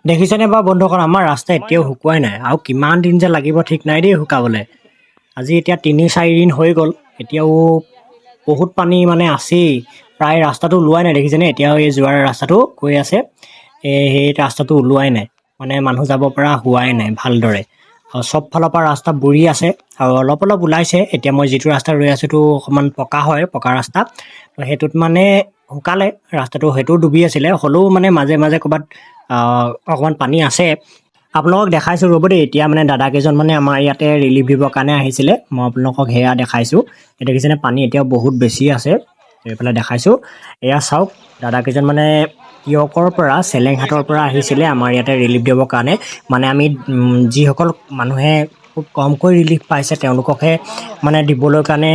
দেখিছেনে বাৰু বন্ধুসকল, আমাৰ ৰাস্তা এতিয়াও শুকুৱাই নাই আৰু কিমান দিন যে লাগিব ঠিক নাই দেই শুকাবলৈ। আজি এতিয়া 3-4 দিন হৈ গ'ল, এতিয়াও বহুত পানী মানে আছেই। প্ৰায় ৰাস্তাটো ওলোৱাই নাই, দেখিছেনে? এতিয়াও এই যোৱাৰ ৰাস্তাটো গৈ আছে, এই সেই ৰাস্তাটো ওলোৱাই নাই, মানে মানুহ যাব পৰা হোৱাই নাই ভালদৰে। আৰু চব ফালৰ পৰা ৰাস্তা বুৰি আছে আৰু অলপ অলপ ওলাইছে। এতিয়া মই যিটো ৰাস্তাত ৰৈ আছোঁ, সেইটো অকণমান পকা হয়, পকা ৰাস্তা। তো সেইটোত মানে শুকালে ৰাস্তাটো, সেইটোও ডুবি আছিলে, হ'লেও মানে মাজে মাজে ক'ৰবাত অকণমান পানী আছে। আপোনালোকক দেখাইছোঁ, ৰ'ব দেই। এতিয়া মানে দাদা কেইজন মানে আমাৰ ইয়াতে ৰিলিফ দিবৰ কাৰণে আহিছিলে, মই আপোনালোকক সেয়া দেখাইছোঁ। এই দেখিছেনে, পানী এতিয়াও বহুত বেছি আছে। এইফালে দেখাইছোঁ, এয়া চাওক, দাদা কেইজন মানে টীয়কৰ পৰা, চেলেংহাটৰ পৰা আহিছিলে আমাৰ ইয়াতে ৰিলিফ দিবৰ কাৰণে। মানে আমি যিসকল মানুহে খুব কমকৈ ৰিলিফ পাইছে, তেওঁলোককহে মানে দিবলৈ কাৰণে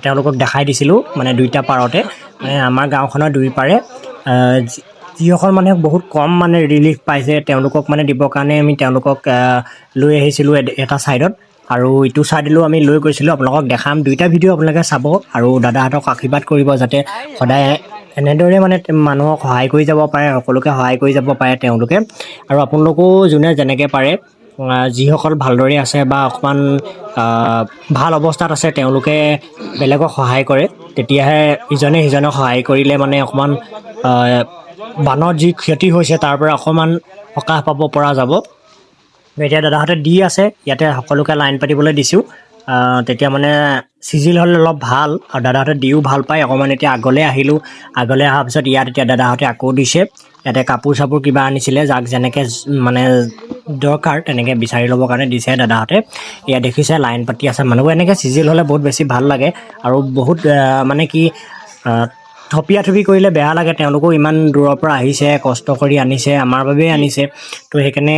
তেওঁলোকক দেখাই দিছিলোঁ। মানে দুইটা পাৰতে, মানে আমাৰ গাঁওখনৰ দুই পাৰে যিসকল মানুহে বহুত কম মানে ৰিলিফ পাইছে, তেওঁলোকক মানে দিবৰ কাৰণে আমি তেওঁলোকক লৈ আহিছিলোঁ এটা ছাইডত আৰু ইটো ছাইডলৈও আমি লৈ গৈছিলোঁ। আপোনালোকক দেখাম দুইটা ভিডিঅ', আপোনালোকে চাব আৰু দাদাহঁতক আশীৰ্বাদ কৰিব, যাতে সদায় এনেদৰে মানে মানুহক সহায় কৰি যাব পাৰে, সকলোকে সহায় কৰি যাব পাৰে তেওঁলোকে। আৰু আপোনালোকেও যোনে যেনেকৈ পাৰে, যিসকল ভালদৰে আছে বা অকণমান ভাল অৱস্থাত আছে, তেওঁলোকে বেলেগক সহায় কৰে। তেতিয়াহে ইজনে সিজনক সহায় কৰিলে মানে অকণমান বানত যি ক্ষতি হৈছে, তাৰ পৰা অকণমান সকাহ পাব পৰা যাব। এতিয়া দাদাহঁতে দি আছে, ইয়াতে সকলোকে লাইন পাতিবলৈ দিছোঁ। তেতিয়া মানে চিজিল হ'লে অলপ ভাল আৰু দাদাহঁতে দিও ভাল পায় অকণমান। এতিয়া আগলৈ আহিলোঁ। আগলৈ অহাৰ পিছত ইয়াত এতিয়া দাদাহঁতে আকৌ দিছে। ইয়াতে কাপোৰ চাপোৰ কিবা আনিছিলে, যাক যেনেকৈ মানে দৰকাৰ তেনেকৈ বিচাৰি ল'বৰ কাৰণে দিছে দাদাহঁতে। ইয়াত দেখিছে, লাইন পাতি আছে মানুহবোৰ। এনেকৈ চিজিল হ'লে বহুত বেছি ভাল লাগে আৰু বহুত মানে কি থপিয়া থপি কৰিলে বেয়া লাগে। তেওঁলোকেও ইমান দূৰৰ পৰা আহিছে, কষ্ট কৰি আনিছে, আমাৰ বাবেই আনিছে। তো সেইকাৰণে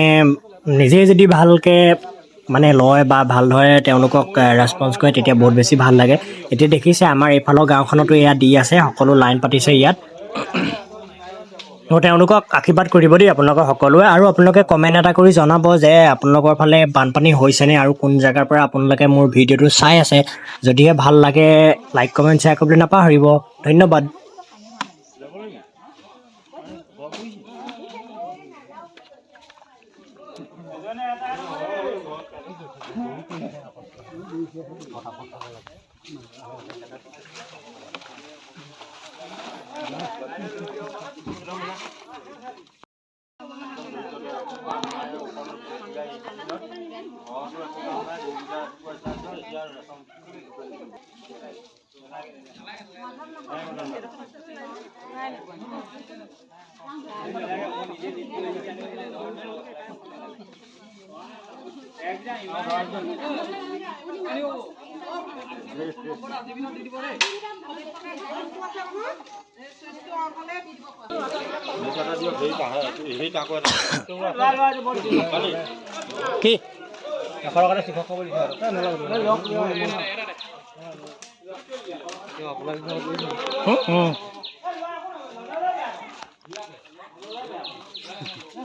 নিজেই যদি ভালকৈ মানে লয় বা ভালদৰে তেওঁলোকক ৰেচপঞ্চ কৰে, তেতিয়া বহুত বেছি ভাল লাগে। এতিয়া দেখিছে, আমাৰ এইফালৰ গাঁওখনতো এয়া দি আছে, সকলো লাইন পাতিছে ইয়াত। তো তেওঁলোকক আশীৰ্বাদ কৰিব দেই আপোনালোকৰ সকলোৱে। আৰু আপোনালোকে কমেণ্ট এটা কৰি জনাব যে আপোনালোকৰ ফালে বানপানী হৈছেনে আৰু কোন জেগাৰ পৰা আপোনালোকে মোৰ ভিডিঅ'টো চাই আছে। যদিহে ভাল লাগে, লাইক, কমেণ্ট, শ্বেয়াৰ কৰিবলৈ নাপাহৰিব। ধন্যবাদ। কি 100 টকা?